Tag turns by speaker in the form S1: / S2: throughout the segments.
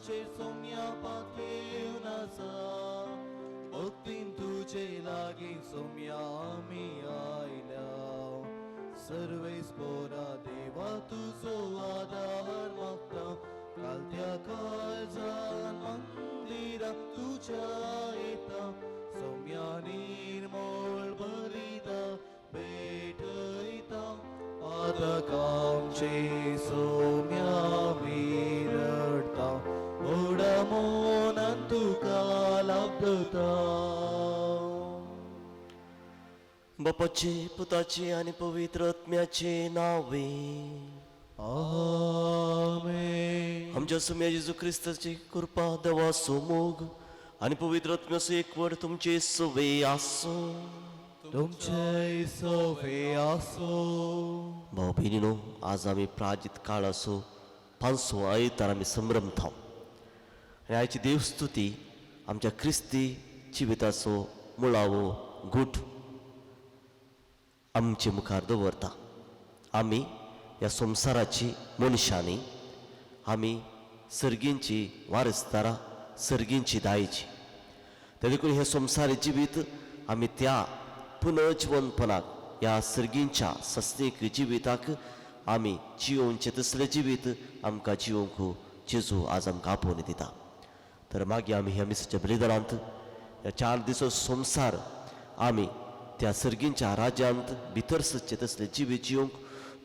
S1: तुजेर सोम्या पातयेवन आसा भक्तीन तुजे लागीं सोम्या आमी आयल्या सर्वेस्पोरा देवा तुजो आदार मागता कालत्या काळजान मंदिरा तुज्या येता सोम्या निर्मोळ बलिदा भेटयता पातकांचे सोम्या विरडता व्हडा मोनान तुका लाभता.
S2: बापाचे पुताचे आनी पवित्र आत्म्याचे नावे.
S1: आमेन.
S2: आमच्या सुम्या जेजू क्रिस्ताची कृपा देवाचो मोग आनी पवित्र आत्म्याचो एकवट तुमचे सवे आसूं.
S1: तुमचे सवे आसो.
S2: भाव भयणीनो, आज आमी प्राजित काळाचो पांचसो आयतार आमी संभ्रमता आनी आयची देवस्तुती आमच्या क्रिस्ती जिविताचो मुळावो गूट आमचे मुखार दवरता. आमी ह्या संवसाराची मनशांनी आमी सर्गींची वारसदारां, सर्गींची दायजी. ते देखून हें संवसारी जिवीत आमी त्या पुनर्जिवनपणाक ह्या सर्गींच्या सस्नीक जिविताक आमी जियोवचें तसलें जिवीत आमकां जियोवंक जेजू आज आमकां आपोवन दिता. तर मागीर आमी ह्या मिसाच्या बलिदानांत ह्या 4 दिसो संवसार आमी त्या सर्गींच्या राज्यांत भितर सरचें तसलें जिवीत जियोवंक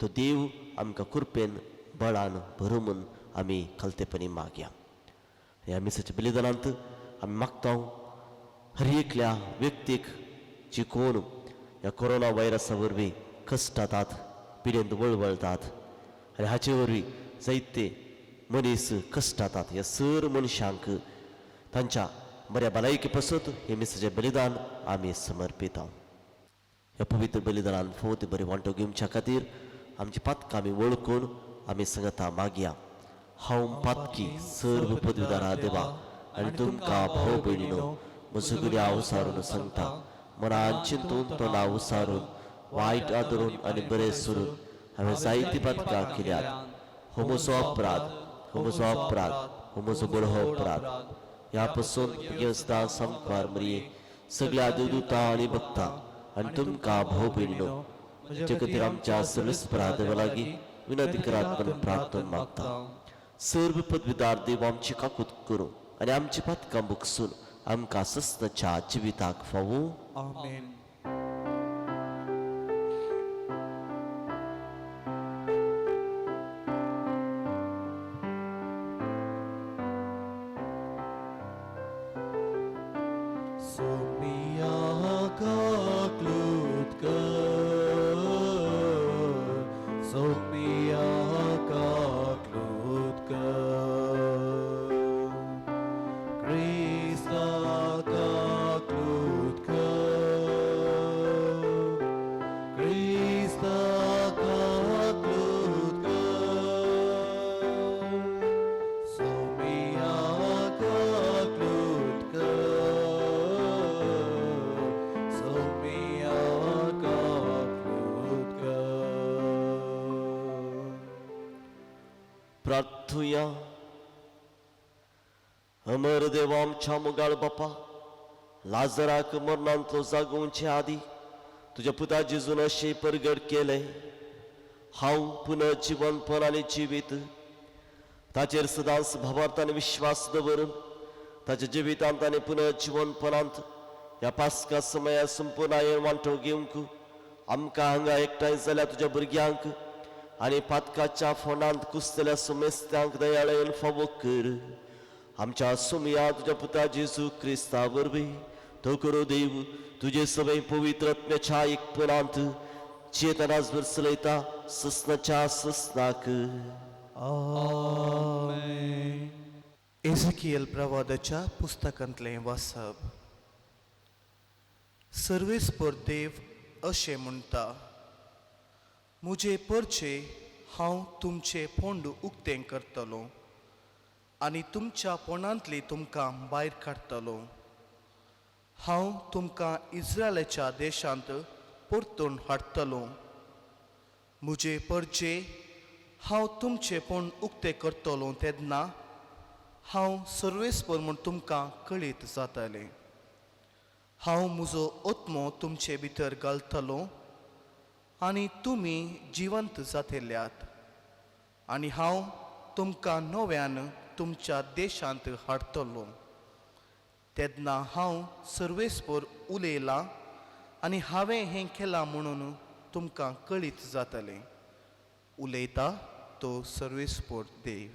S2: तो देव आमकां कृपेन बळान भरूं म्हूण आमी खलतेपणी मागया. ह्या मिसाच्या बलिदानांत आमी मागता हर एकल्या व्यक्तीक जी कोण ह्या कोरोना व्हायरसा वरवीं कश्टातात, पिडेंत वळवळतात आनी हाचे वरवीं जायते मनीस कश्टातात, ह्या सर मनशांक तांच्या बऱ्या भलायके पासत हें मिसाचें बलिदान आमी समर्पिता. ह्या पवित्र बलिदानान फावो ते बरे वांटो घेवच्या खातीर आमची पातकां आमी वळखून आमी सांगता मागया. हांव पातकी सर्व पदवीदारा देवा आनी तुमकां भाव भयणीनो म्हजो गुन्यांव उसारून सांगता, मनान चिंतून तोंडा उसारून वायट आदरून आनी बरें सोडून हांवें जायती पातकां केल्यात. हो म्हजो अपराध, हो म्हजो अपराध, हो म्हजो बरो अपराध. ह्या पासून सदां सामकार मरये सगळ्या देवदूतां आनी भक्तां आनी तुमकां भाव भयणीनो म्हजे खातीर आमच्या सर्वेस्परा देवा लागीं विनंती करात म्हूण प्रार्थना मागता. सर्व पदवीदार देव आमची काकूत करूं आनी आमची पातकां भोगसून आमकां सस्नाच्या जिविताक फावो.
S1: आमेन. सोमिया काकलूत कर, सोमिया काकलूत कर, क्रिस्ता काकलूत कर, क्रिस्ता काकलूत कर, सोमिया काकलूत कर, सोमिया काकलूत कर.
S2: प्रार्थुया. अमर देवा आमच्या मुगाळ बापा, लाजराक मरणांतलो जागोवचे आदी तुज्या पुता जेजून अशें परगट केलें, हांव पुनर्जिवनपण आनी जिवीत ताचेर सदांच भावार्थ आनी विश्वास दवरून ताच्या जिवितांत आनी पुनर्जिवनपणांत ह्या पास्का समया संपुर्णायेन वांटो घेवंक आमकां हांगा एकठांय जाल्या तुज्या भुरग्यांक आनी पातकाच्या फोंडांत कुसतल्या सुमेस्त्यांक दयाळेन फावो कर. आमच्या सुमया तुज्या पुता जेजू क्रिस्ता वरवीं तो करो देव तुजे सवय पवित्र आत्म्याच्या एकपणांत चेतनाच चलयता सस्नाच्या सस्नाक.
S1: आमेन.
S3: एझकियल प्रवादाच्या पुस्तकांतलें वाचप. सर्वेस्पर देव अशें म्हणटा, म्हजे परचे हांव तुमचें फोंड उक्तें करतलो आनी तुमच्या पोंडांतली तुमकां भायर काडटलो. हांव तुमकां इस्रायलाच्या देशांत परतून हाडटलो. म्हजे परचे हांव तुमचें पोंड उक्तें करतलो तेन्ना हांव सर्वेस्पर म्हूण तुमकां कळीत जातालें. हांव म्हजो आत्मो तुमचे भितर घालतलो आनी तुमी जिवंत जातल्यात आनी हांव तुमकां नव्यान तुमच्या देशांत हाडटलो. तेन्ना हांव सर्वेस्पर उलयलां आनी हांवें हें केलां म्हणून तुमकां कळीत जातलें. उलयता तो सर्वेस्पर देव.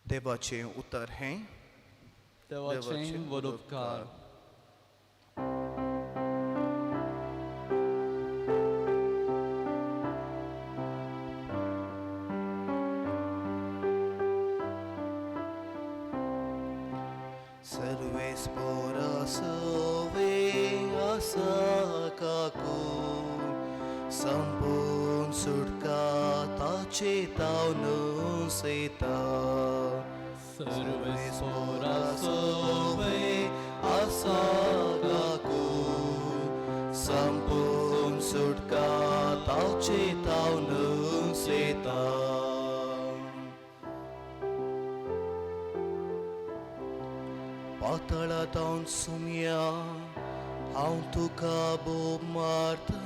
S3: देवाचें उतर हें.
S4: देवाचें व्हड उपकार.
S1: सर्वेस्पोरा सवे आसा काकून संपूर्ण सुटका ताचे तावन सेता.
S4: सर्वेस्पोरा
S1: सवे आसा काकून संपूर्ण सुटका ताचे तावन सेता. पातळांत सुमया हांव तुका बोब मारता.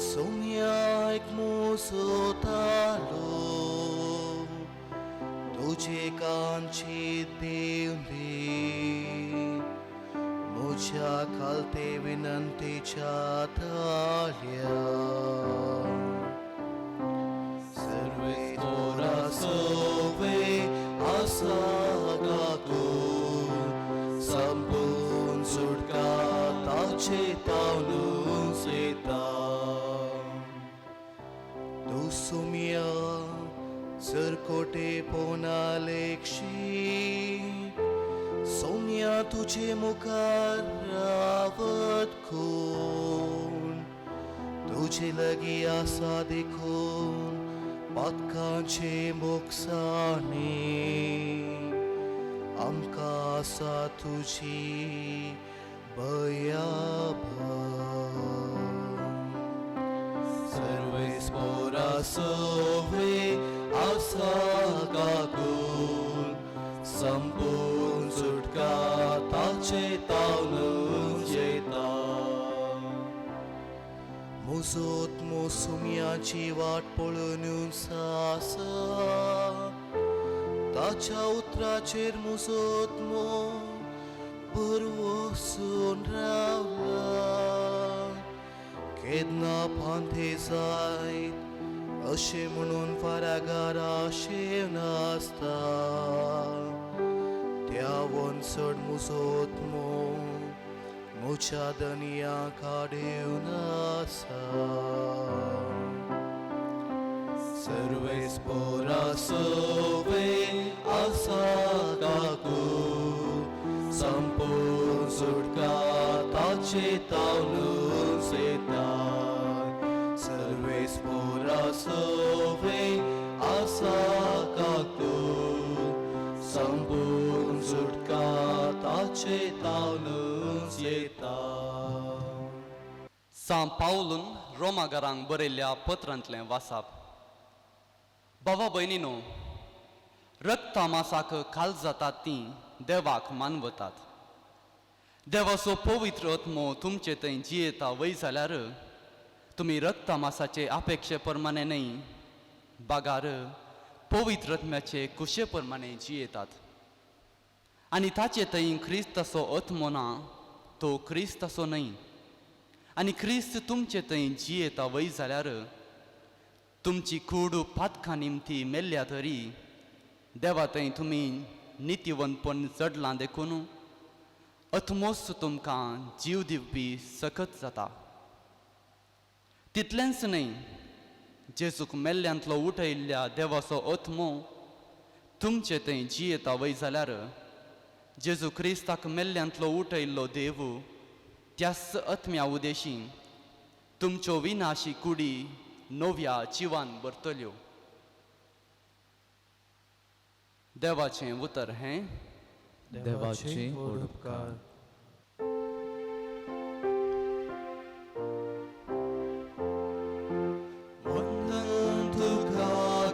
S1: सुमया एक मुसो तालो तुजे कांची देवली म्हज्या खालते विनंतीच्या ताळ्या. सर्वेस्पोरा सवे आसा काकून संपूर्ण सुटका ताचे तावन सेता. तूं सुमया सरकोटे पोना लेखशी सोम्या तुजे मुखार रावत कोण तुजे लागीं आसा देखून पातकांचे मोगसाणे आमकां आसा तुजी भयाभर. सर्वेस्पोरा सवे आसा काकून संपूर्ण सुटका ताचे तावन येता. म्हजो आत्मो सुमयाची वाट पळोवन आसा ताच्या उतराचेर म्हजो आत्मो भरवसून रावला. केन्ना पांथे जायत अशें म्हणून फारागारा शेवन आसता त्या वनसड म्हजो आत्मो म्हज्या दनया काडून आसा. सर्वेस्पोरा सवे आसा काकून संपूर्ण सुटका ताचे तावन सेता. सर्वेस्पोरा सवे आसा काकून संपूर्ण सुटका ताचे तावन येता.
S4: सांत पावलून रोमागारांक बरयल्ल्या पत्रांतलें वासाप. बाबा भयणीनो, रक्ता मासाक खाल जातात तीं देवाक मानवतात. देवाचो पवित्र आत्मो तुमचे थंय जियेता वय जाल्यार तुमी रक्ता मासाचे अपेक्षे प्रमाणे न्हय बागार पवित्र आत्म्याचे कुशे प्रमाणे जियेतात. आनी ताचे थंय क्रिस्ताचो आत्मो ना तो क्रिस्ताचो न्हय. आनी क्रिस्त तुमचे थंय जियेता वय जाल्यार तुमची कूड पातकां निमती मेल्ल्या तरी देवा थंय तुमी नितीवंतपण चडलां देखून आत्मोच तुमकां जीव दिवपी सकत जाता. तितलेंच न्हय, जेजूक मेल्ल्यांतलो उठयल्ल्या देवाचो आत्मो तुमचे थंय जियेता वय जाल्यार जेजू क्रिस्ताक मेल्ल्यांतलो उठयल्लो देव त्याच आत्म्या उदेशी तुमच्यो विनाशी कुडी नव्या जिवान भरतल्यो. देवाचें उतर हें.
S5: देवाचें व्हड उपकार.
S1: वंदन तुका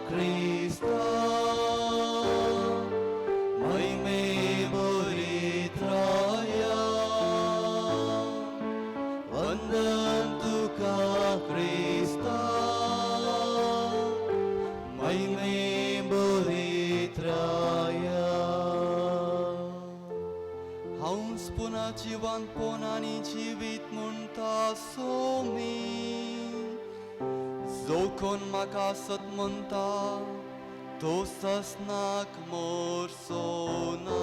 S1: क्रिस्ता
S4: जिवनपण आनी जिवीत म्हणटा सोमी. जो कोण म्हाका सत म्हणटा तो ससनाक मोरचो ना.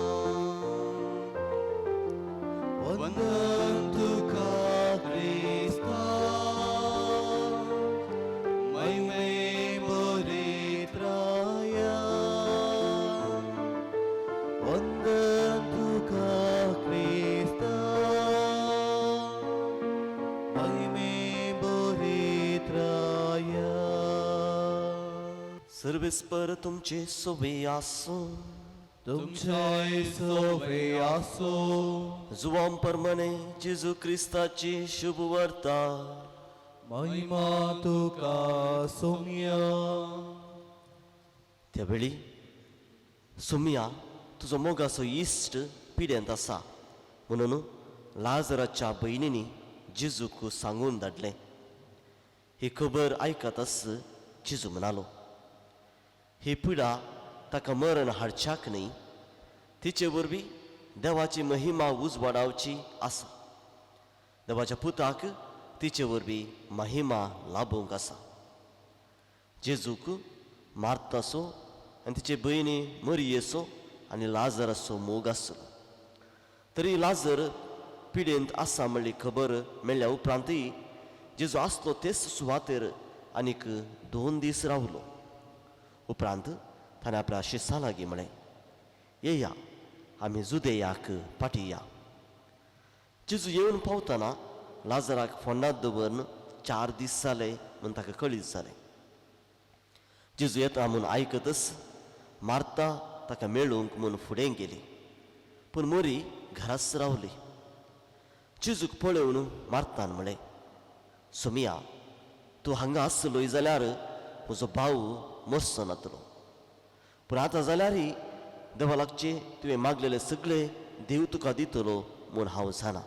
S1: वंदन तुका क्रिस्ता, महिमे बरेत्राया. वंदन तुका क्रिस्ता, महिमे बरेत्राया.
S2: सर्वेस्पर तुमचे सोबे आसूं.
S1: तुमच्याय सोवे आसो.
S2: जुवाम परमने जेजू क्रिस्ताची शुभ वार्ता.
S1: महिमा तुका सोम्या.
S2: त्या वेळी सुमिया तुजो मोगाचो इश्ट पिड्यांत आसा म्हणून लाजराच्या भयणींनी जेजूक सांगून धाडलें. ही खबर आयकतच जेजू म्हणालो, ही पिडा ताका मरण हाडच्याक न्हय, तिचे वरवीं देवाची महिमा उजवाडावची आसा. देवाच्या पुताक तिचे वरवीं महिमा लाभोवंक आसा. जेजूक मार्ताचो आनी तिचे भयणी मरियेचो आनी लाजराचो मोग आसलो. तरी लाजर पिडेंत आसा म्हणली खबर मेळ्ळ्या उपरांतय जेजू आसलो तेच सुवातेर आनीक 2 दीस रावलो. उपरांत ताणें आपल्या शिसां लागीं म्हळें, येया आमी जुदेयाक फाटीं या. जेजू येवन पावतना लाजराक फोंडांत दवरून 4 दीस जाले म्हूण ताका कळीत जालें. जेजू येता म्हूण आयकतच मार्ता ताका मेळूंक म्हूण फुडें गेली, पूण मोरी घराच रावली. जेजूक पळोवन मार्तान म्हळें, सोमिया तूं हांगा आसलोय जाल्यार म्हजो भाव मरचो नातलो, पूण आतां जाल्यारय देवा लागचे तुवें मागलेले सगळे देव तुका दितलो म्हूण हांव जाणा.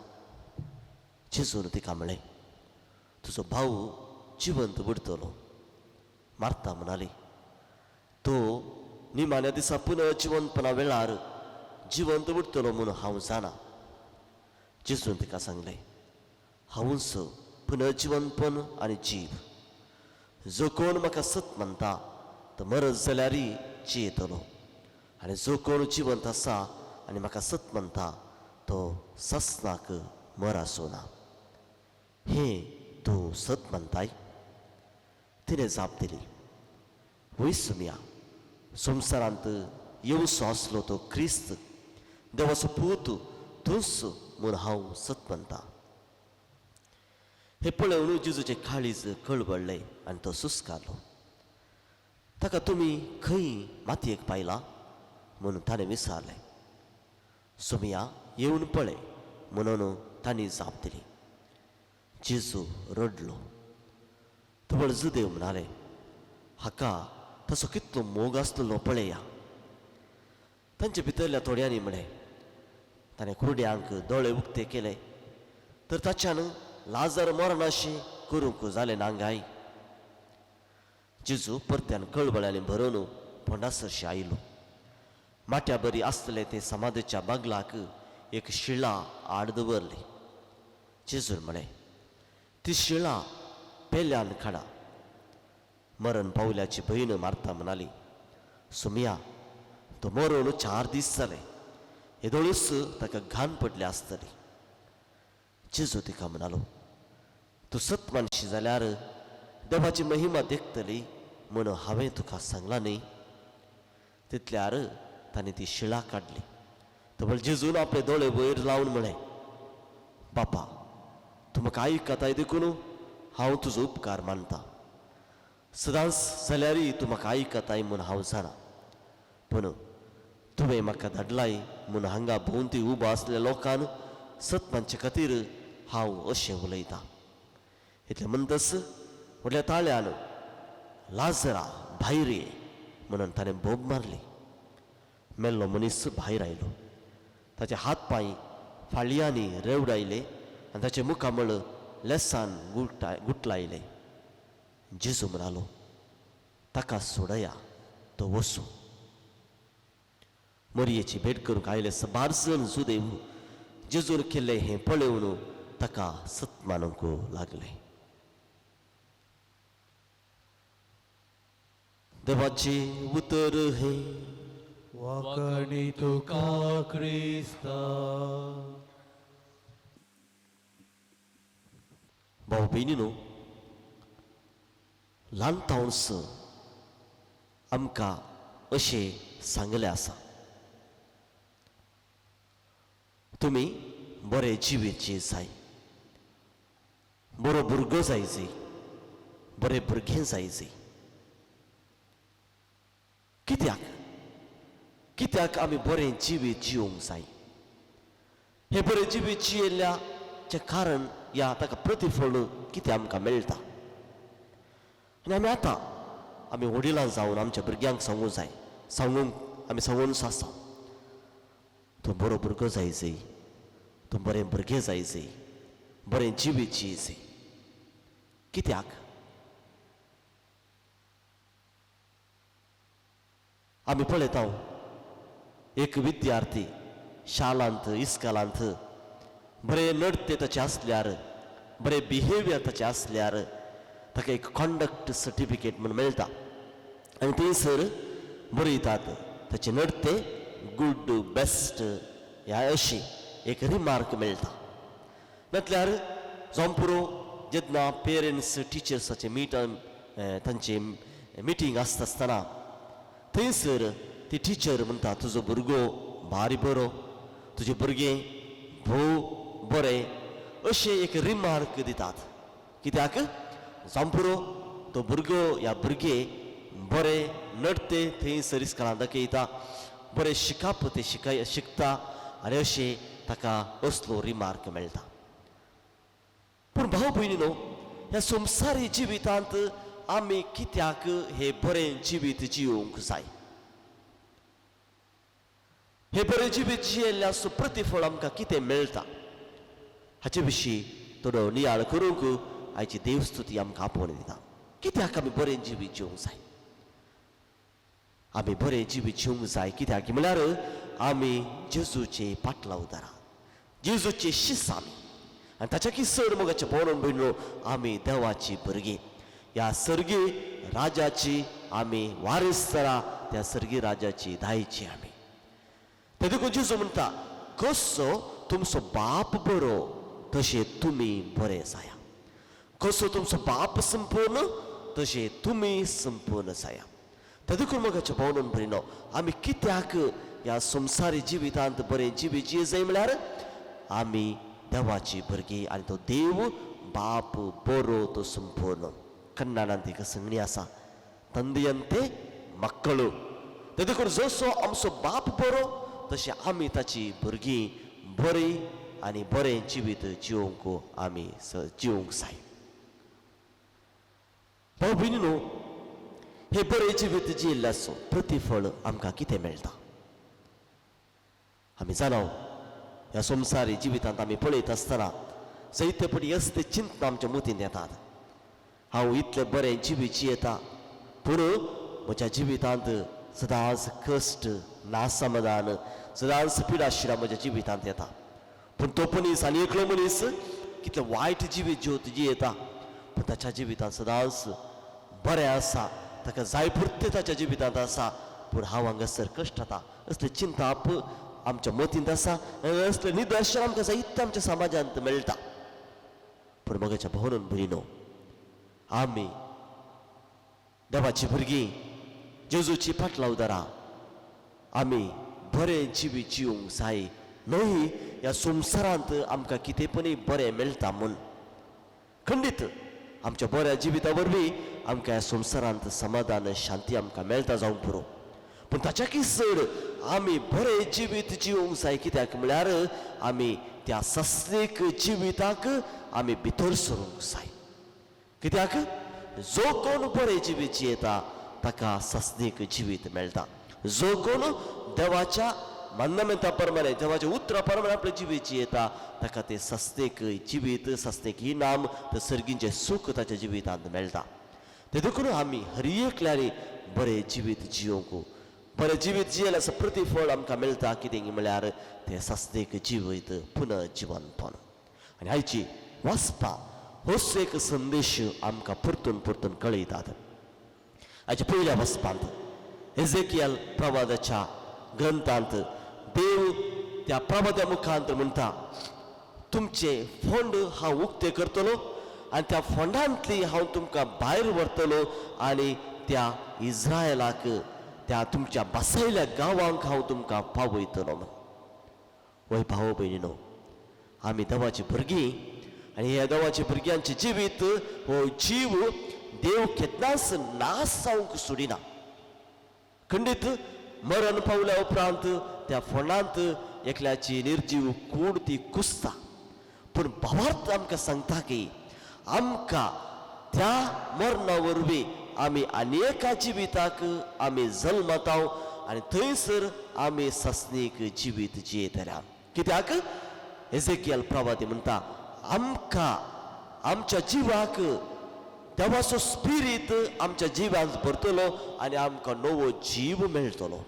S2: जेजून तिका म्हळें, तुजो भाव जिवंत उरतलो. मार्ता म्हणाली, तो निमाण्या दिसा पुनः जिवंतपणा वेळार जिवंत उरतलो म्हूण हांव जाणा. जेजून तिका सांगलें, हांवूच पुनर्जिवंतपण आनी जीव. जो कोण म्हाका सत मानता तो मरत जाल्यारय जियेतलो, आनी जो कोण जिवंत आसा आनी म्हाका सत मानता तो ससनाक मर आसूं ना. हें तूं सत मानताय? तिणें जाप दिली, वय सुमया, संवसारांत येवचो आसलो तो क्रिस्त देवाचो पूत तूंच म्हूण हांव सत मानता. हें पळोवन जेजूचें काळीज कळवळ्ळें आनी तो सुस्कारलो. ताका तुमी खंय मातयेक पायला म्हणून ताणें विचारलें. सुमया येवन पळय म्हणून तांणी जाप दिली. जेजू रडलो. तवळ जुदेव म्हणाले, हाका ताचो कितलो मोग आसलेलो पळया. तांचे भितरल्या थोड्यांनी म्हळें, ताणें कुरड्यांक दोळे उक्ते केले तर ताच्यान लाजर मरणाशी करूंक जालें ना गाय. जेजू परत्यान कळबळ्यांनी भरून फोंडासरशी आयलो. माट्या बरी आसतले ते समाधीच्या बागलाक एक शिळा आड दवरली. जेजून म्हळें, ती शिळा पेल्यान काडा. मरण पावल्याची भयण मारता म्हणाली, सुमया तो मरून 4 दीस जाले, येदोळूच ताका घाण पडली आसतली. जेजू तिका म्हणालो, तूं सत मानशी जाल्यार देवाची महिमा देखतली म्हूण हांवें तुका सांगलां न्ही. तितल्यार ताणें ती शिळा काडली. तबल जेजून आपले दोळे वयर लावन म्हळें, बापा तूं म्हाका आयकताय देखून हांव तुजो उपकार मानता. सदांच जाल्यारय तूं म्हाका आयकताय म्हूण हांव जाणा, पूण तुवें म्हाका धाडलाय म्हूण हांगा भोंवती उबो आसल्या लोकान सत मानचे खातीर हांव अशें उलयतां. इतलें म्हणटच व्हडल्या ताळ्यान लाजरा भायर ये म्हणून ताणें बोब मारली. मेल्लो मनीस भायर आयलो. ताचे हात पांय फाळयांनी रेवडायले आनी ताचें मुखामळ लेसान गुटलायलें. जेजू म्हणालो, ताका सोडया, तो वसूं. मरयेची भेट करूंक आयले सबार जण जुदेव जेजून केल्लें हें पळोवन ताका सत मानूंक लागले. देवाचें उतर हें.
S1: वाकणी तुका क्रिस्ता.
S2: भाव भयणीनो, ल्हान तावंस आमकां अशें सांगलें आसा, तुमी बरें जिवीत जाय, बरो भुरगो जाय जाय, बरें भुरगें जाय जाय. कित्याक कित्याक आमी बरें जिवीत जिवंक जाय? हें बरें जिवीत जियेल्ल्याचें कारण या ताका प्रतिफळ कितें आमकां मेळटा? आनी आमी आतां आमी वडिलां जावन आमच्या भुरग्यांक सांगूंक जाय, सांगूंक आमी सांगूनच आसा, तूं बरो भुरगो जाय जाय, तूं बरें भुरगें जाय जाय, बरें जिवीत जिय जाय. कित्याक आमी पळयता एक विद्यार्थी शालांत इस्कालांत बरें नडते ताचें आसल्यार, बरें बिहेवियर ताचें आसल्यार ताका एक कॉन्डक्ट सर्टिफिकेट म्हूण मेळटा आनी थंयसर बरयतात ताचें नडते गुड बेस्ट ह्या अशी एक रिमार्क मेळटा. म्हटल्यार जावं पुरो जेन्ना पेरंट्स टिचर्साचें मिटन तांचें मिटींग आसता आसतना थंयसर ती टिचर म्हणटा, तुजो भुरगो भारी बरो, तुजें भुरगें भोव बरें, अशें एक रिमार्क दितात. कित्याक जावं पुरो तो भुरगो या भुरगें बरें नडते थंयसर इस्कोलांत दाखयता, बरें शिकप ते शिकता आनी अशें ताका असलो रिमार्क मेळटा. पूण भाव भयणीनो, ह्या संवसारी जिवितांत आमी कित्याक हे बरें जिवीत जिवंक जाय? हे बरें जिवीत जियेल्ल्याचो प्रतिफळ आमकां कितें मेळटा हाचे विशीं थोडो नियाळ करूंक आयची देवस्तुती आमकां आपोवन दिता. कित्याक आमी बरें जिवीत जिवंक जाय? आमी बरें जिवीत जिवंक जाय कित्याक म्हळ्यार आमी जेजूचे पाटलावदारां, जेजूचे शिस आमी, आनी ताच्याकी चड मोगाचे भोवन भयणो आमी देवाची भुरगीं. ह्या सर्गी राजाची आमी वारसदारां, त्या सर्गी राजाची दायची आमी. ते देखून जेजू म्हणटा, कसो तुमचो बाप बरो तशें तुमी बरे जाया, कसो तुमचो बाप संपूर्ण तशें तुमी संपूर्ण जाया. ते देखून मोगाचे भोवन भयणो, आमी कित्याक ह्या संवसारी जिवितांत बरें जिवीत जिये जाय म्हळ्यार आमी देवाची भुरगीं आनी तो देव बाप बरो तो संपूर्ण. कन्नडांत एक संगणी आसा, तंदयंते मक्कळू. ते देखून जसो आमचो बाप बरो तशें आमी ताची भुरगीं बरी आनी बरें जिवीत जिवंक आमी जिवंक जाय. भाव भयणीनो, हे बरें जिवीत जियेल्ल्याचो प्रतिफळ आमकां कितें मेळटा आमी जाणाव. ह्या संवसारी जिवितांत आमी पळयत आसतना जायते पटी असले चिंतना आमच्या मतींत येतात, हांव इतलें बरें जिवीत जियेता पूण म्हज्या जिवितांत सदांच कश्ट, नासमाधान, सदांच पिडाशिरा म्हज्या जिवितांत येता. पूण तो मनीस आनी एकलो मनीस कितलें वायट जिवीत जियेता पूण ताच्या जिवितांत सदांच बरें आसा, ताका जाय पुरतें ताच्या जिवितांत आसा, पूण हांव हांगासर कश्ट जाता. असलें चिंताप आमच्या मतींत आसा आनी असलें निदर्शन आमकां जायतें आमच्या समाजांत मेळटा. पूण मोगाच्या भोवन भयणीनो, आमी देवाची भुरगीं, जेजूची पाटलावदारां, आमी बरें जिवीत जिवंक जाय न्हय ह्या संवसारांत आमकां कितें पण बरें मेळटा म्हूण. खंडीत आमच्या बऱ्या जिविता वरवीं आमकां ह्या संवसारांत समाधान शांती आमकां मेळटा जावंक पुरो, पूण ताच्याकी चड आमी बरें जिवीत जिवंक जाय. कित्याक म्हळ्यार आमी त्या सस्नीक जिविताक आमी भितर सरूंक जाय. कित्याक जो कोण बरें जिवीत जियेता ताका सस्नीक जिवीत मेळटा. जो कोण देवाच्या मान्यता प्रमाणे, देवाच्या उतरा प्रमाणे आपलें जिवीत जियेता ताका तें सस्नीक जिवीत, सस्नीक इनाम, तें सर्गींचें सूख ताच्या जिवितांत मेळटा. ते देखून आमी हर एकल्यानी बरें जिवीत जियोवंक बरें जिवीत जियेल्याचो प्रतिफळ आमकां मेळटा. कितें म्हळ्यार तें सासणीक जिवीत पुनर्जिवनपण. आनी आयची वाचपा होच एक संदेश आमकां परतून परतून कळयतात. आयच्या पयल्या वाचपांत एझेकियल प्रवादाच्या ग्रंथांत देव त्या प्रवादा मुखांत म्हणटा, तुमचे फोंड हांव उक्ते करतलो आनी त्या फोंडांतली हांव तुमकां भायर व्हरतलो आनी त्या इज्रायलाक त्या तुमच्या बसयल्या गांवांक हांव तुमकां पावयतलो म्हण. वय भाव भयणीनो, आमी देवाची भुरगीं आनी ह्या देवाच्या भुरग्यांचें जिवीत हो जीव देव केन्नाच नाश जावंक सोडिना. खंडीत मरण पावल्या उपरांत त्या फोंडांत एकल्याची निर्जीव कूड ती कुसता, पूण भावार्थ आमकां सांगता की आमकां त्या मरणा वरवीं आमी अनेका जिविताक आमी जल्मताव आनी थंयसर आमी सासणीक जिवीत जियेतल्या. कित्याक एझेकियल प्रवादी म्हणटा, आमकां आमच्या जिवाक देवाचो स्पिरीत आमच्या जिवांत भरतलो आनी आमकां नवो जीव मेळटलो.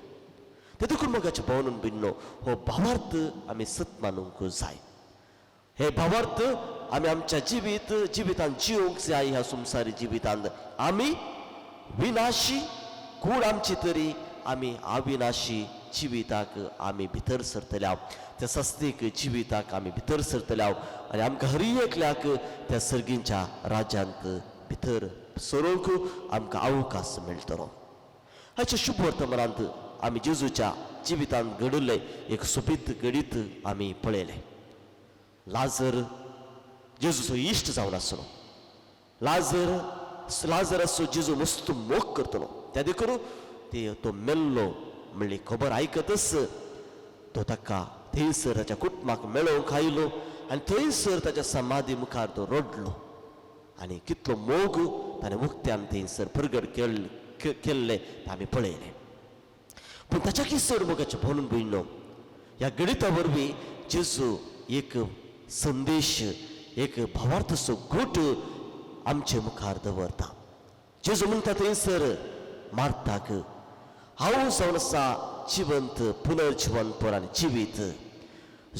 S2: ते देखून मोगाचे भोवनून बिन्नो हो भावार्थ आमी सत मानूंक जाय. हे भावार्थ आमी आमच्या जिवितांत जिवंक जाय. ह्या संवसारी जिवितांत आमी विनाशी कूड आमची तरी आमी अविनाशी जिविताक आमी भितर सरतल्या, त्या सस्तीक जिविताक आमी भितर सरतल्या आनी आमकां हर एकल्याक त्या सर्गींच्या राज्यांत भितर सरूंक आमकां अवकाश मेळटलो. हाच्या शुभ वर्तमानांत आमी जेजूच्या जिवितांत घडिल्लें एक सोबीत घडीत आमी पळयलें. लाजर जेजूचो इश्ट जावन आसलो. लाजराचो जेजू मस्त मोग करतलो. त्या देखून ते तो मेल्लो म्हणली खबर आयकतच तो ताका थंयसर ताच्या कुटुंबाक मेळोवंक आयलो आनी थंयसर ताच्या समाधी मुखार तो रडलो आनी कितलो मोग ताणें उक्त्यान थंयसर प्रगट केल्लें तें आमी पळयलें. पूण ताच्या चड मोगाचें भोवून भयणो ह्या गणिता वरवीं जेजू एक संदेश, एक भावार्थाचो घोट आमचे मुखार दवरता. जेजू म्हणटा थंयसर मार्ताक, हांव जावन आसा जिवंत पुनर्जिवनपण आनी जिवीत,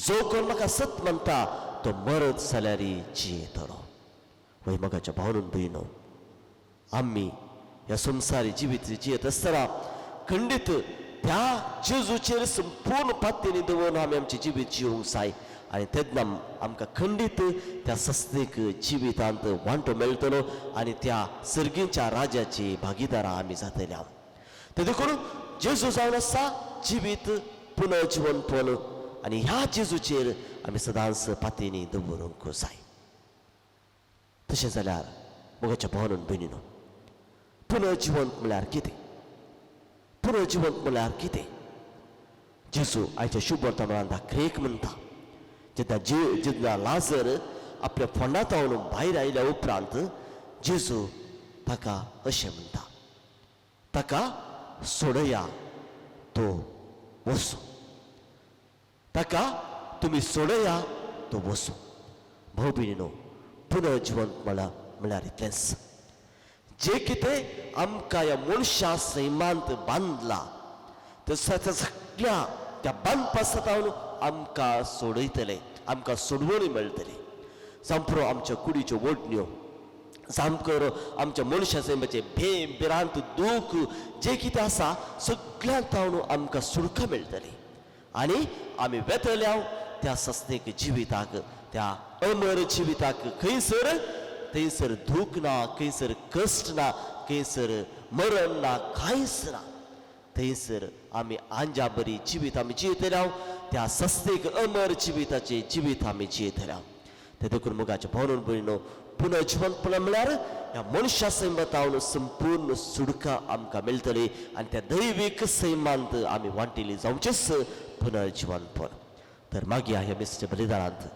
S2: जो कोण म्हाका सत मानता तो मरत जाल्यार जियेतलो. वय मोगाच्या भावनून भयणो, आमी ह्या संवसारी जिवीत जियेत आसतना खंडीत त्या जेजूचेर संपूर्ण पातयेनी दवरून आमी आमचें जिवीत जिवंक जाय आनी तेन्ना आमकां खंडीत त्या सस्नीक जिवितांत वांटो मेळटलो आनी त्या सर्गींच्या राज्याची भागीदारां आमी जातल्या. ते देखून जेजू जावन आसा जिवीत पुनर्जिवनपण आनी ह्या जेजूचेर आमी सदांच पातयेनी दवरूंक जाय. तशें जाल्यार मोगाच्या भावानून भयणीनो, पुनर्जिवंत म्हळ्यार कितें? पुनर्जिवंत म्हळ्यार कितें? जेजू आयच्या शुभ वर्तमानांत दाखरेक म्हणटा, जेन्ना जेन्ना लाजर आपल्या फोंडांत भायर आयल्या उपरांत जेजू ताका अशें म्हणटा, ताका सोडया तो वचूं, ताका तुमी सोडया तो वचूं. भाव भयणीनो, पुनर्जिवंत म्हळ्यार इतलेंच जे कितें आमकां ह्या मनशा सैमांत बांदला त्या सगळ्या त्या बांदपा सतावन आमकां सोडयतले, आमकां सोडवणी मेळटली. जांपरो आमच्या कुडीच्यो ओडण्यो, जामकर आमच्या मनशा सैमाचें भेम भिरांत दूख जे कितें आसा सगळ्यांत तावन आमकां सुडका मेळटली आनी आमी वेतल्या त्या सस्नीक जिविताक, त्या अमर जिविताक खंयसर थंयसर दूख ना, खंयसर कश्ट ना, खंयसर मरण ना, कांयच ना. थंयसर आमी आंजा बरी जिवीत आमी जियेतल्या, त्या सस्तीक अमर जिविताचें जिवीत आमी जियेतल्या. ते देखून मोगाचें भोवून भयणो, पुनर्जिवंतपण म्हळ्यार ह्या मनशा सैमांत संपूर्ण सुडका आमकां मेळटली आनी त्या दैवीक सैमांत आमी वांटिल्ली जावचेंच पुनर्जिवंतपण. तर मागीर ह्या मिसच्या बलिदानांत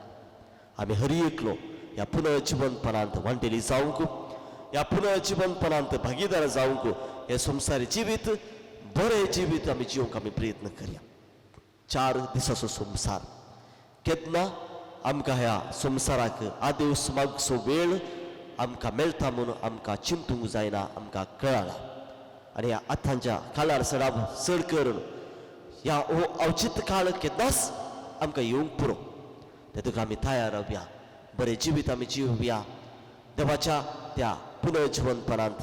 S2: आमी हर एकलो ह्या पुनर्जिवंतपणांत वांटेली जावंक, ह्या पुनर्जिवंतपणांत भागीदार जावंक, हे संवसारी जिवीत बरें जिवीत आमी जिवंक आमी प्रयत्न करया. 4 दिसाचो संवसार केन्ना आमकां ह्या संवसाराक आदेवस मागचो वेळ आमकां मेळटा म्हणून आमकां चिंतूंक जायना, आमकां कळना. आनी ह्या आतांच्या काळार सडाप चड करून ह्या हो अवचित काळ केन्नाच आमकां येवंक पुरो. तेतूक आमी तयार रावया, बरें जिवीत आमी जिवया, देवाच्या त्या पुनर्जिवनपणांत,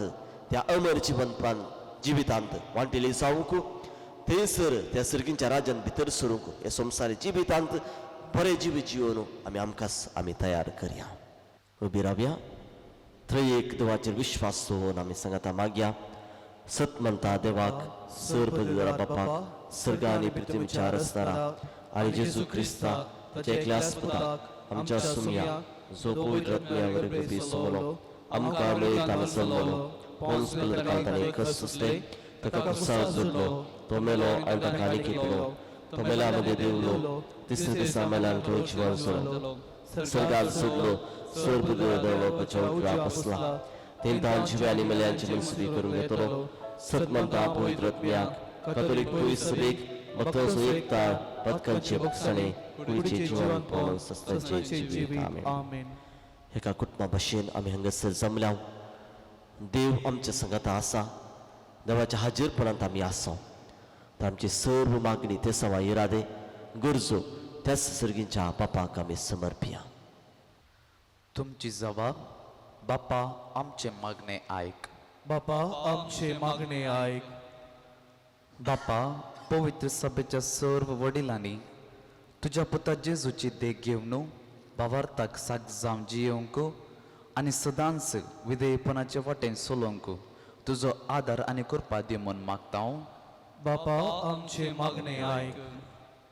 S2: त्या अमर जिवनपण जिवितांत वांटेली जावंक, थंयसर त्या सर्गींच्या राज्यांत भितर सरूंक, ह्या संवसारी जिवितांत बरें जिवीत जिवन आमी आमकांच आमी तयार करया. उबी रावया. त्रयेक देवाचेर विश्वास दवरून आमी सांगाता मागया. सत म्हणटा देवाक सर पदवीधरा बापाक सर्ग आनी पृथ्वीच्या रसदारा आनी जेजू क्रिस्ताक ताच्या एकल्याच पुताक आमच्या सुमया जो पवित्र आत्म्या वरवीं समलो आमकां मेळटान जल्मलो पोन्स पिलार ताणें कस सोंसले, ताका कुसार जोडलो, तो मेलो आनी ताका आनी खेपलो, तो मेल्या मदें देंवलो, तिसऱ्या दिसा मेल्यान तो जिवन जालो, सर्गात सोडलो, सर देवलोकाच्या उजव्या बसला, तेंतान जिव्या आनी मेल्यांची मनसुबी करून घेतलो. सत म्हणटा पवित्र आत्म्याक कॅथोलीक पवित्र सभेक भक्तांचो एकता पदकांचे बक्षाणे कुडीचे जीवन पळोवन सस्तांचे जिवीत. आमेन. एका कुटुंबा भशेन आमी हांगासर जमल्या. देव आमच्या संगाता आसा, देवाच्या हाजीरपणांत आमी आसा. तर आमची सर्व मागणी ते सवा इरादे गरजो त्याच सर्गींच्या बापाक आमी समर्पिया.
S5: तुमची जबाब बापा आमचे मागणे आयक.
S1: बापा आमचे मागणे आयक.
S5: बापा पवित्र सभेच्या सर्व वडिलांनी तुज्या पुता जेजूची देख घेवन भावार्थाक साक जावन जियोवंक आनी सदांच विधेयपणाचे वाटेन चलोवंक तुजो आदार आनी कृपा दी म्हूण मागता हांव.
S1: बापा आमचे मागणे आयक.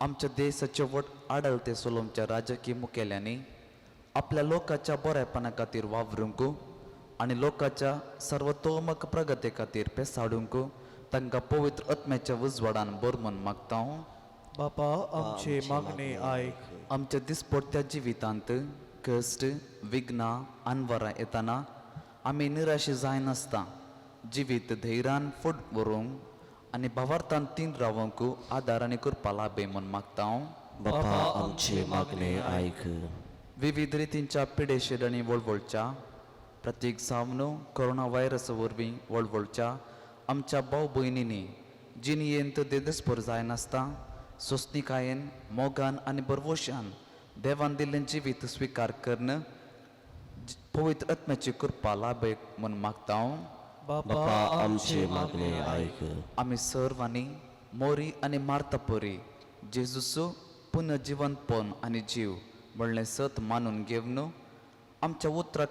S5: आमच्या देशाचे वट आडलते चलोवच्या राजकीय मुखेल्यांनी आपल्या लोकांच्या बरेपणा खातीर वावरूंक आनी लोकांच्या सर्वतोमक प्रगती खातीर पेसाडूंक तांकां पवित्र आत्म्याच्या उजवाडान बर म्हूण मागता हांव.
S1: बापा आमचे मागणे आयक.
S5: आमच्या दिसपडत्या जिवितांत कश्ट विघ्नां अनवरां येतना आमी निराशे जायनासता जिवीत धैर्यान फुड व्हरूंक आनी भावार्थान तीन रावंक आदार आनी कृपा लाभय म्हूण मागता हांव.
S2: बापा आमचे मागणे आयक.
S5: विविध रितींच्या पिडेशेर आनी वळवळच्या प्रतीक जावन कोरोना व्हायरस वरवीं वळवळच्या आमच्या भाव भयणींनी जिणयेंत देदस्पोर जायनासता सोंसणीकायेन मोगान आनी बरवशान देवान दिल्लें जिवीत स्विकार करून पवित्र आत्म्याची कृपा लाभय म्हूण मागता हांव.
S2: बापा आमचे मागणे आयक.
S5: आमी सर्वांनी मोरी आनी मार्ता परी जेजूचो पुनर्जिवंतपण आनी जीव म्हणलें सत मानून घेवन आमच्या उतराक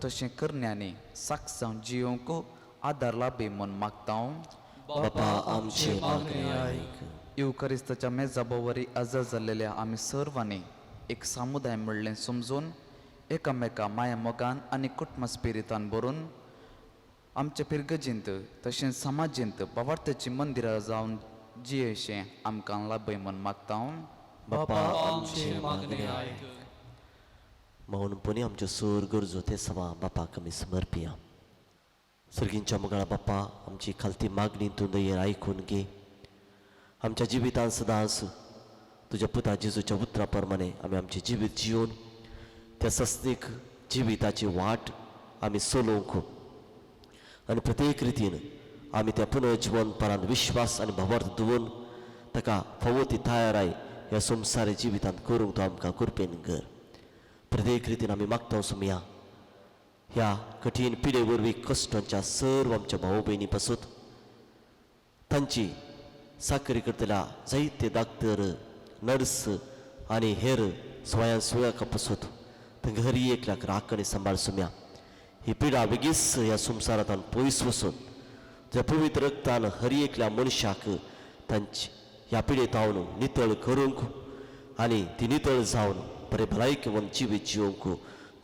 S5: तशें करण्यांनी साक्ष जावन जियोवंक आदार लाभी म्हूण मागता हांव.
S2: बापा आमचे मागणे आयक.
S5: येवकारिस्ताच्या मेजा भोंवरी आजा जाल्लेल्या आमी सर्वांनी एक समुदाय म्हणलें समजून एकामेका माया मोगान आनी कुटुंब स्पिरितान भरून आमच्या पिरगजींत तशेंच समाजींत भावार्थाची मंदिरां जावन जियेशें आमकां लाभय म्हूण मागता हांव.
S2: बापा आमचे मागणे आयक. मौनपणी आमच्यो सोर गरजो ते सवा बापाक आमी समर्पिया. सर्गींच्या मोगाळा बापा आमची खालती मागणी तूं दयेन आयकून घे. आमच्या जिवितांत सदांच तुज्या पुता जेजूच्या उतरा प्रमाणे आमी आमचें जिवीत जिवन त्या सस्नीक जिविताची वाट आमी चलोवंक आनी प्रत्येक रितीन आमी त्या पुनर्जिवनपणांत विश्वास आनी भावार्थ दवरून ताका फावो ती तयाराय ह्या संवसारी जिवितांत करूंक तूं आमकां कृपेन कर. प्रत्येक रितीन आमी मागता सुमया ह्या कठीण पिडे वरवीं कश्टांच्या सर्व आमच्या भाव भयणी पासत तांची साकरी करतल्या जायते डाक्टर नर्स आनी हेर स्वयं सेवका पासत तांकां हर एकल्याक राख आनी सांबाळ सुमया. ही पिडा बेगीच ह्या संवसारांत पयस वचून त्या पवित्र रक्तान हर एकल्या मनशाक तांची ह्या पिडेतावन नितळ करूंक आनी ती नितळ जावन बरें भलायकेवन जिवीत जिवंक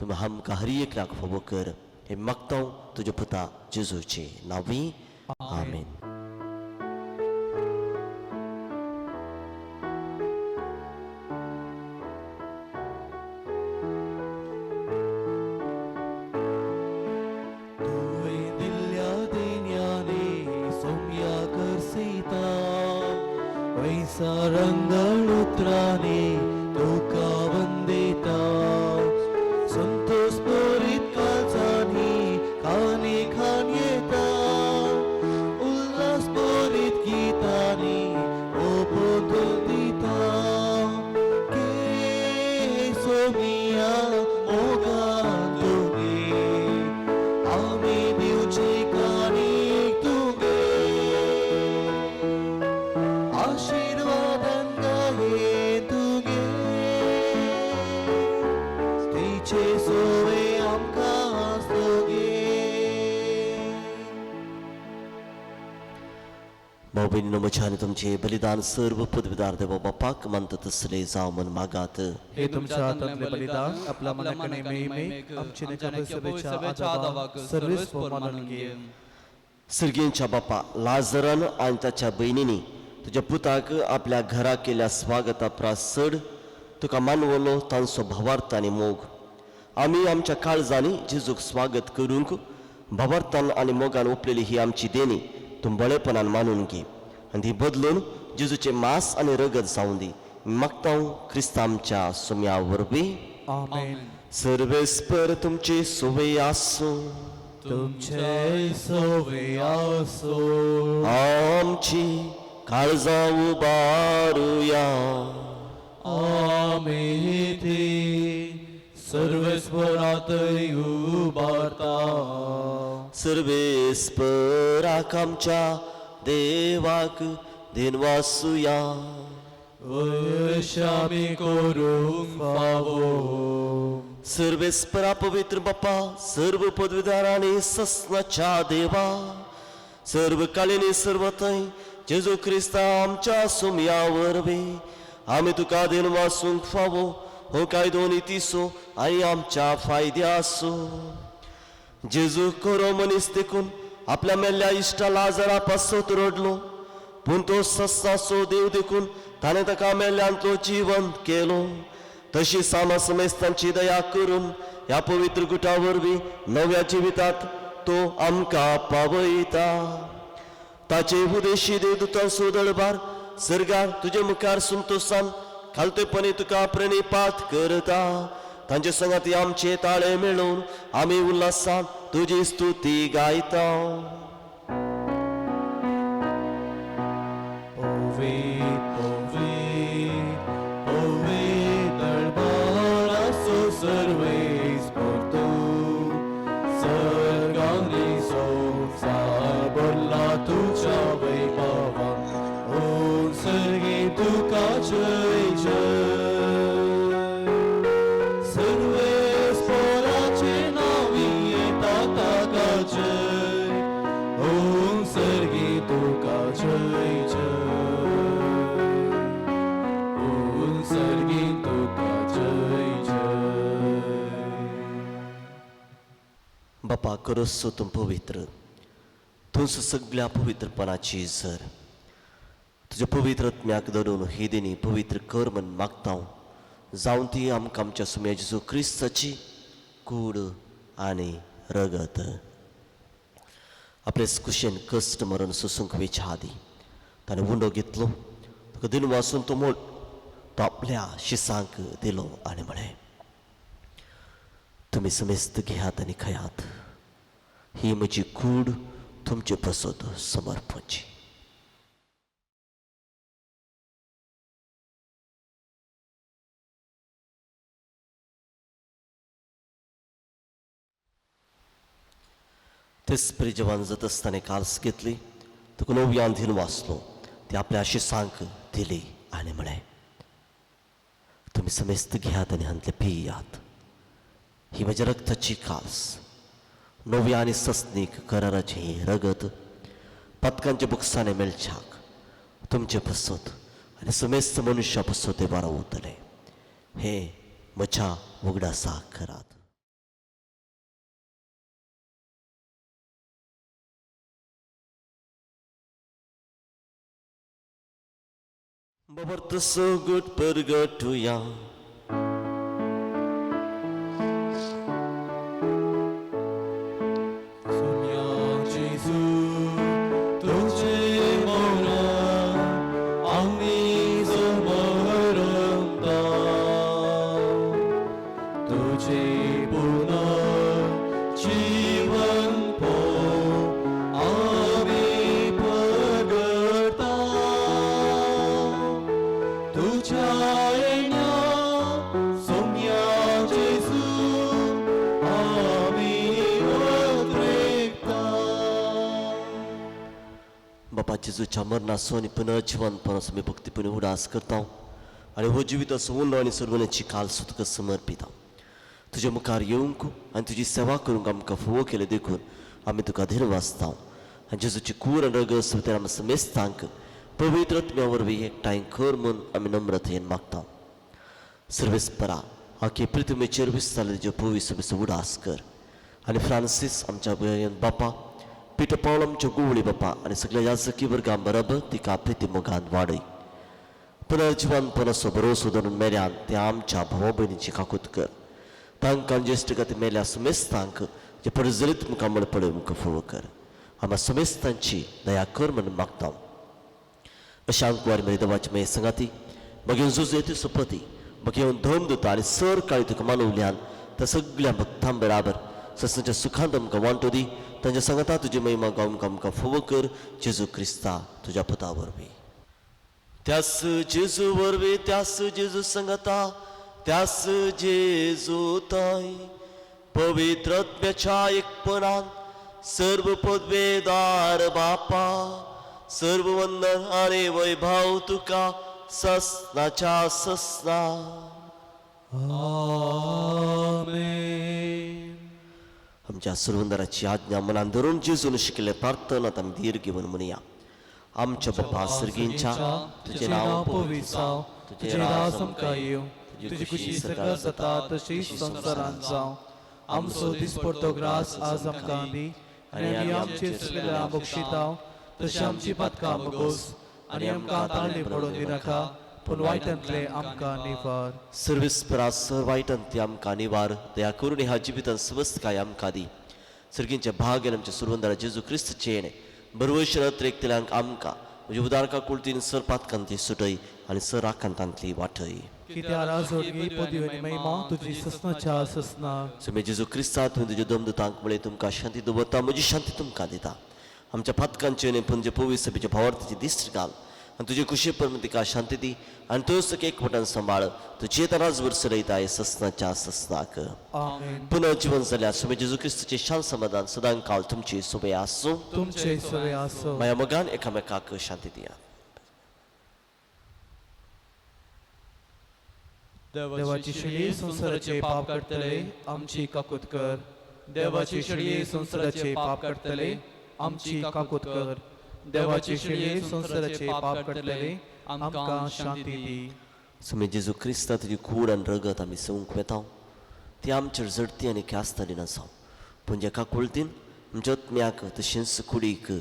S2: तुमी आमकां हर एकल्याक फावो कर. हें मागता तुज्या पुता जेजूचे नांवी. आमेन.
S1: तुवें दिल्ल्या देण्याने सोम्या करसिता वैसा रंगळ उतराने तुका वंदिता संतोष भरीत काळजांनी खानी खान येता. तुमचे सोवे आमकां आसोगे.
S2: भाव भयणीनो, म्हजें आनी तुमचें बलिदान सर्व पदवीदार देवा बापाक मानता तसलें जावं म्हण मागात.
S3: हे तुमच्या हातांतले बलिदान आपल्या मनाकडे मेहमेक आमचे सभेच्या आदावाक सर्वेस्पर मानून घे.
S2: सर्गींच्या बापा, लाजरान आनी ताच्या भयणींनी तुज्या पुताक आपल्या घरा केल्या स्वागता प्रास चड तुका मानवलो तांचो भावार्थ आनी मोग. आमी आमच्या काळजांनी जेजूक स्वागत करूंक भावार्थान आनी मोगान ओपलेली ही आमची देणी तूं बळेपणान मानून घे आनी ती बदलून जेजूचें मांस आनी रगत जावं दी. मागता क्रिस्तांव आमच्या सुम्या वरवीं.
S3: आमेन.
S2: सर्वेस्पर तुमची सुवे आसूं.
S1: तुमचे सोवे आसो.
S2: आमची काळजां उबारुया.
S1: आमी ती सर्वेस्परात उबारता.
S2: सर्वेस्पराक आमच्या देवाक देनवासुया.
S1: वशामी करूंक फावो.
S2: सर्वेस्परा पवित्र बापा, सर्व पदवीदार आनी सस्नाच्या देवा, सर्व कालिनी सर्व थंय जेजू क्रिस्ता आमच्या सुमया वरवीं आमी तुका देनवासूंक फावो हो कायदो नितीसो आनी आमच्या फायद्यासो. जेजू खरो मनीस देखून आपल्या मेल्ल्या इश्टा लाजरा पासत रडलो, पूण तो सस्साचो देव देखून ताणें ताका मेल्ल्यांतलो जिवंत केलो. तशी सामा समेस्तांची दया करून ह्या पवित्र गुटा वरवीं नव्या जिवितात तो आमकां पावयता. ताचे उदेशी देवदूतांचो दळबार सर्गार तुजे मुखार संतोशान खालतेपणी तुका प्रणिपात करता. तांचे संगाती आमचे ताळे मेळोवन आमी उल्हासान तुजी स्तुती गायता.
S1: ओवे ओवे ओवे दळबारासो सर्वेस्पर तूं, सर्गांनी संवसार भरला तुज्या वैभवान, ओ सर्गी तुका जय जय. सर्वेस्पराचे नांवी येता ताका जय, ओ सर्गी तुका जय जय, ओ सर्गी तुका जय जय.
S2: बापा, करसो तूं पवित्र, तूंच सगळ्या पवित्रपणाची जर तुज्या पवित्र आत्म्याक धरून ही देणी पवित्र कर म्हण मागता. जावन ती आमकां आमच्या सुम्या जेजू क्रिस्ताची कूड आनी रगत आपले कुशेन कश्ट मरण सोसूंक वेच्या आदी ताणें उंडो घेतलो, तुका दिन वासून तो मोड तो आपल्या शिसांक दिलो आनी म्हळें, तुमी समेस्त घेयात आनी खायात, ही म्हजी कूड तुमचे पसत समर्पणची. तेच परी जवान जाता आसतना काल्स घेतली, तुका नव्यान दिन वाचलो, ती आपल्या शिसांक दिली आनी म्हळें, तुमी समेस्त घेयात आनी हांतले पियात, ही म्हज्या रक्ताची काल्स, नव्या आनी सस्नीक कराराचें हें रगत पातकांच्या बुकसांनी मेळच्याक तुमचे पसत आनी समेस्त मनुष्या पसत ते बारा उरतले. हे म्हज्या उगडासाक करात. बाबर सगट परगटुया.
S1: सोन्या जेजू तुझे मरण आमी समरंता, तुझे पुनः जीवन पो आमी परगटा, तुझ्या येण्या सोम्या जेजू आमी उद्रेकता.
S2: बापा जेजूच्या मरणाचो आनी पुनर्जिवनपणाचो आमी भक्तीपणी उडास करता आनी हो जिविताचो उंडो आनी सर्वण्याची काल तुका समर्पिता. तुजे मुखार येवंक आनी तुजी सेवा करूंक आमकां फुवो केले देखून आमी तुका धीर वाचता. आनी जेजूची कूर आनी रगत सुतेर आमी समेस्तांक पवित्र आत्म्या वरवीं एकठांय कर म्हूण आमी नम्रतेन मागता. सर्वेस्परा, आखे पृथ्वीचेर विस्तारले तुज्यो पवित्र सभेचो उडास कर आनी फ्रांसीस आमच्या बापा, पिटर पावल आमच्यो गुवळी बापा आनी सगळ्या याजकी वर्गां बरोबर तिका प्रिती मोगान वाडय. पुनर्जिवनपण असो भरोसो धरून मेल्यान ते आमच्या भावा भयणीची काकूत कर. तांकां ज्येश्ठ गती मेल्या सुमेस्तांक जे परजरीत मुखामळ पळोवंक फुवो कर. आमकां सुमेस्तांची दया कर म्हणून मागता. अशा आंकवार मेरी देवाची मागीर संगाती मागीर जुजू येते सुपती मागीर येवन धर्म दिता आनी सर काळी तुका मानवल्यान त्या सगळ्या भक्तां बराबर ससनाच्या सुखांत आमकां वांटो दी. तांच्या सांगाता तुजी महिमा गावंक आमकां फुवो कर जेजू क्रिस्ता तुज्या पुता वरवीं. त्यास जेजू वरवीं, त्यास जेजू संगता, त्यास जेजू थंय पवित्र आत्म्याच्या एकपणान सर्व पदवेदार बापा, सर्व वंदन आनी वैभव तुका ससनाच्या ससना.
S3: आमेन.
S2: आमच्या सुरवंदराची आज्ञा मनान धरून जेजून शिकिल्ले प्रार्थनात आमी धीर घेवन म्हणया. आमच्या बापा सर्गींच्या,
S3: तुझें नांव पवित्र जावं, तुजें राज आमकां येवं, तुजी खुशी सर्गात जाता तशी संवसारांत जावं. आमचो दिसपडतो ग्रास आज आमकां दी आनी आमी आमचे चुकलेल्या बक्षिताव तशी आमची पातकां बगोस आनी आमकां ताळणी पडून दिनाका, पूण वायटांतले आमकां निवार.
S2: सर्वेस्परा, सर वायटांतली आमकां निवार. दया करून ह्या जिवितान स्वस्थकाय आमकां दी. सर्गींचे भाग आनी आमच्या सुरवंदरा जेजू क्रिस्तचें येणें बरवशर अत्रेकतल्यांक आमकां म्हज्या उदारका कुळतीन सर पातकांतली सुटय आनी सर आकांतांतली वाटय.
S3: कित्या राजोडगी पदवी आनी महिमा तुजी ससनाच्या ससना.
S2: सुमे जेजू क्रिस्ता, तुवें तुज्या दमदूतांक म्हळें, तुमकां शांती दवरता, म्हजी शांती तुमकां दिता. आमच्या पातकांचे न्हय पूण जे पवित्र सभेच्या भावार्थीची दिश्ट घाल आनी तुजे खुशे प्रमाण तिका शांती दी आनी तूं सगळें एकवटान सांबाळ. तुजे राजभर चलयता ससनाच्या ससनाक.
S3: आमेन.
S2: पुनर्जीवन जाल्या सुमे जेजू क्रिस्तचे शांत समाधान सदां काल तुमची सोबे आसूं.
S3: तुमचे सवे आसूं.
S2: माया मोगान एकामेकाक शांती दियात.
S3: देवाची शेळी संवसाराचे पाप काडटले, आमची काकूत कर. देवाची शेळी संवसाराचे पाप काडटले, आमची काकूत कर. देवाची शेळी संवसाराचे पाप काडटले, आमकां शांती दी.
S2: सुमे जेजू क्रिस्ता, तुजी कूड आनी रगत आमी सेवंक वेता ती आमचेर जडती आनी ख्यास्त दिना जावं, पूण जेका कुळतीन आमच्या आत्म्याक तशेंच कुडीक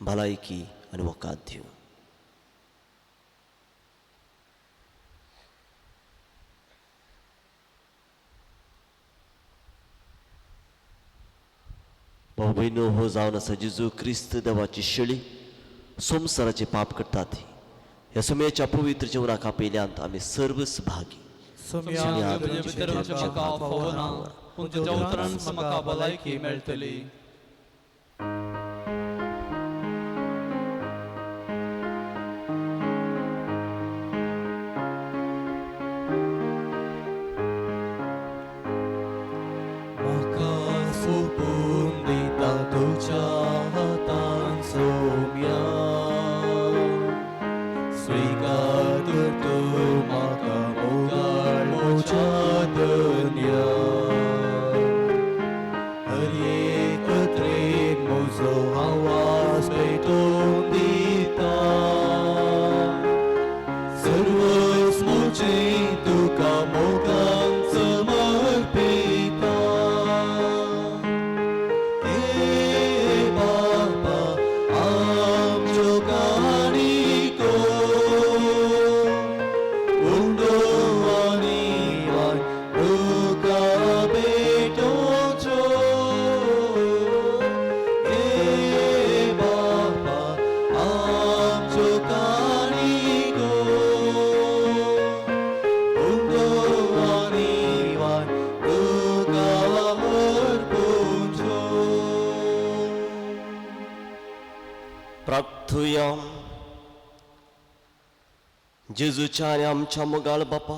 S2: भलायकी आनी वकात दिवं. भाऊ भयणो, हो जावन आसा जेजू क्रिस्त देवाची शेळी, संवसाराचे पाप करता ती. ह्या सुम्याच्या पवित्र जेवणाक आपयल्यांत आमी सर्व भागी.
S3: सोम्या,
S4: तुजे भितर म्हाका फावना, पूण तुज्या उतरान म्हाका भलायकी मेळटली.
S1: म्हाका सोपून दिता तुज्या हातान सोम्या, स्विकार कर तूं म्हाका मोगाळ म्हज्या धन्या. हर एक त्रेन म्हजो आवाज पेटोवन दिता, सर्वच म्हजें तुका मोगान समर्पिता. हे बापा आमच्यो काणिको उंडो आनी वाय तुका भेटोवच्यो. हे बापा आमच्यो काणिको उंडो आनी वाय तुका अर्पुच्यो.
S2: प्रार्थुया. जेजूच्या आनी आमच्या मोगाळ बापा,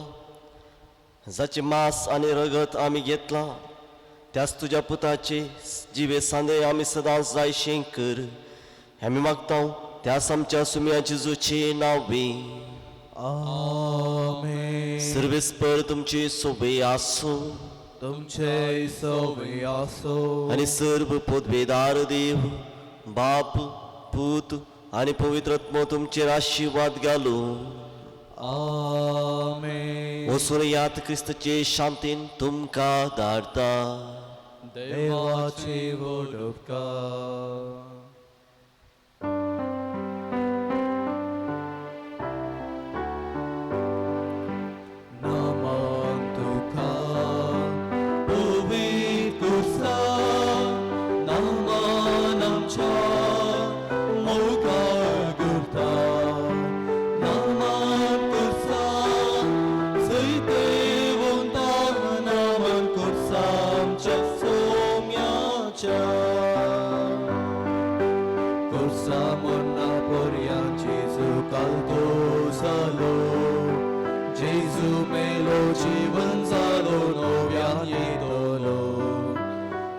S2: जाचे मांस आनी रगत आमी घेतलां त्याच तुज्या पुताचे जिवे सांदे आमी सदांच जायशें कर. आमी मागता त्याच आमच्या सुम्या जेजूचे नांवे.
S3: आमेन.
S2: सर्वेस्पर तुमची सोबे आसूं.
S3: तुमचे सवे आसो.
S2: आनी सर्व पदवेदार देव बाप पूत आनी पवित्र आत्मो तुमचेर आशिर्वाद घालूं.
S3: आमेन.
S2: वचून यात, क्रिस्तचे शांतीन तुमकां धाडता.
S3: देवाचे व्हड उपकार. नमन तुका
S1: पवित्र कुर्सा, नमन आमच्या मोगाळ करता. नमन कुर्सा, सैतेवंता, नमन कुर्सा आमच्या सोम्याच्या.
S3: कुर्सा मोन्ना पोरया जेजू कालतो जालो, जेजू मेलो जीवन जालो नव्यान येतलो.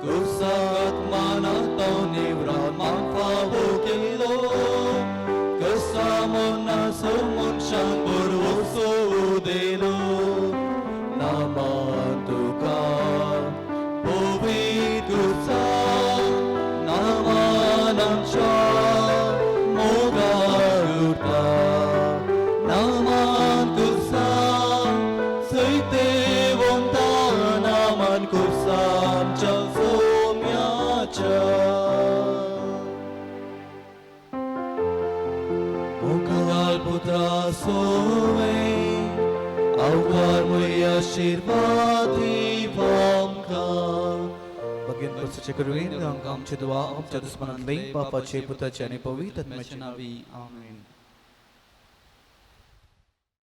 S3: कुर्सा आत्माना तो निवरान फावो केलो, कसा मोन्ना सो मनशान बरोसो उदेलो. नमन तुका पवित्र कुर्सा, नमन आमच्या मोगाळ उरता.
S1: नमन कुर्सा, सैतेवंता, नमन कुर्सा आमच्या सोम्याच्या.
S3: मुखार पुत्रा सोवे अवकार मुय आशीर्वाद आमकां. भगीन प्रसाचे करुणेन आमकां आमचे दुआ आमच्या दुस्मनांतली बापाचे पुताचे आनी पवित्र आत्म्याचे
S4: नावी. आमेन.